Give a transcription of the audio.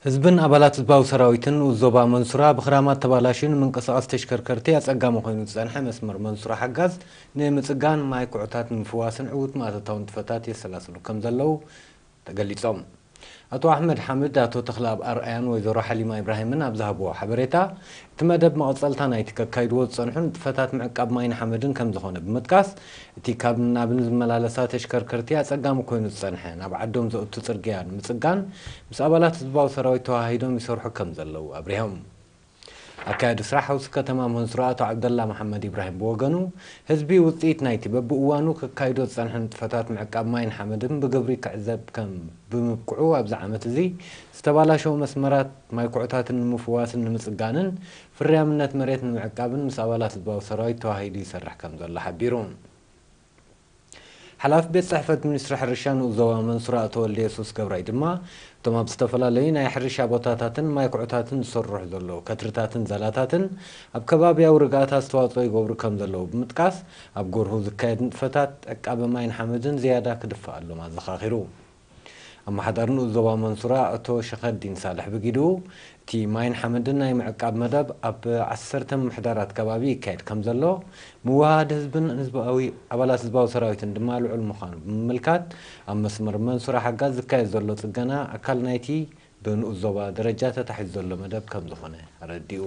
ህዝብን ኣባላት ህዝባዊ ሰራዊትን ንኡስ ዞባ መንሱራ ብኽራማት ተባላሽዩ ንምንቅስቓስ ተሽከርከርቲ ኣጸጋሚ ኮይኑ ዝጸንሐ መስመር መንሱራ ሓጋዝ ንምጽጋን ማይ ኩዕታት ንምፍዋስን ዕዉት ማእቶታዊ ንጥፈታት የሰላስሉ ከም ዘለዉ ተገሊጾም። ኣቶ ኣሕመድ ሓምድ፣ ኣቶ ተኽለኣብ ኣርኣያን ወይዘሮ ሓሊማ ኢብራሂምን ኣብ ዝሃብዎ ሓበሬታ፣ እቲ መደብ መቐጸልታ ናይቲ ከካይድዎ ዝጸንሑ ንጥፈታት ምዕቃብ ማይን ሓመድን ከም ዝኾነ ብምጥቃስ፣ እቲ ካብን ናብን ዝመላለሳ ተሽከርከርቲ ኣጸጋሚ ኮይኑ ዝጸንሐ ናብ ዓዶም ዘእቱ ጽርግያ ንምጽጋን ምስ ኣባላት ህዝባዊ ሰራዊት ተዋሃሂዶም ይሰርሑ ከም ዘለዉ ኣብሪሆም። ኣካያዲ ስራሕ ሃውሲ ከተማ መንሱራ ኣቶ ዓብደላ መሓመድ ኢብራሂም ብወገኑ፣ ህዝቢ ውጽኢት ናይቲ በብእዋኑ ከካይዶ ዝጸንሐ ንጥፈታት ምዕቃብ ማይን ሓመድን ብግብሪ ክዕዘብ ከም ብምብቅዑ፣ ኣብዚ ዓመት እዚ ዝተባላሸው መስመራት ማይ ኩዕታትን ንምፍዋስን ንምጽጋንን ፍርያምነት መሬት ንምዕቃብን ምስ ኣባላት ህዝባዊ ሰራዊት ተዋሂዱ ይሰርሕ ከም ዘሎ ሓቢሩ። ሓላፊ ቤት ጽሕፈት ሚኒስትሪ ሕርሻ ንኡስ ዞባ መንሱራ ኣቶ ወልደየሱስ ገብራይ ድማ፣ እቶም ኣብ ዝተፈላለዩ ናይ ሕርሻ ቦታታትን ማይ ኩዕታትን ዝስርሑ ዘለዉ ከትርታትን ዛላታትን ኣብ ከባብያዊ ርግኣት ኣስተዋጽኦ ይገብሩ ከም ዘለዉ ብምጥቃስ፣ ኣብ ጎርሁ ዝካየድ ንጥፈታት ዕቃበ ማይን ሓመድን ዝያዳ ክድፍኣሎም ኣዘኻኺሩ። ኣመሓዳሪ ንኡስ ዞባ መንሱራ ኣቶ ሸኸዲን ሳልሕ ብጊድኡ፣ እቲ ማይን ሓመድን ናይ ምዕቃብ መደብ ኣብ ዓሰርተ ምምሕዳራት ከባቢ ይካየድ ከም ዘሎ፣ ምውህሃድ ህዝብን ህዝባዊ ኣባላት ህዝባዊ ሰራዊትን ድማ ልዑል ምዃኑ ብምምልካት፣ ኣብ መስመር መንሱራ ሓጋዝ ዝካየድ ዘሎ ጽገና ኣካል ናይቲ ብንኡስ ዞባ ደረጃ ተታሒዙ ዘሎ መደብ ከም ዝኾነ ኣረዲኡ።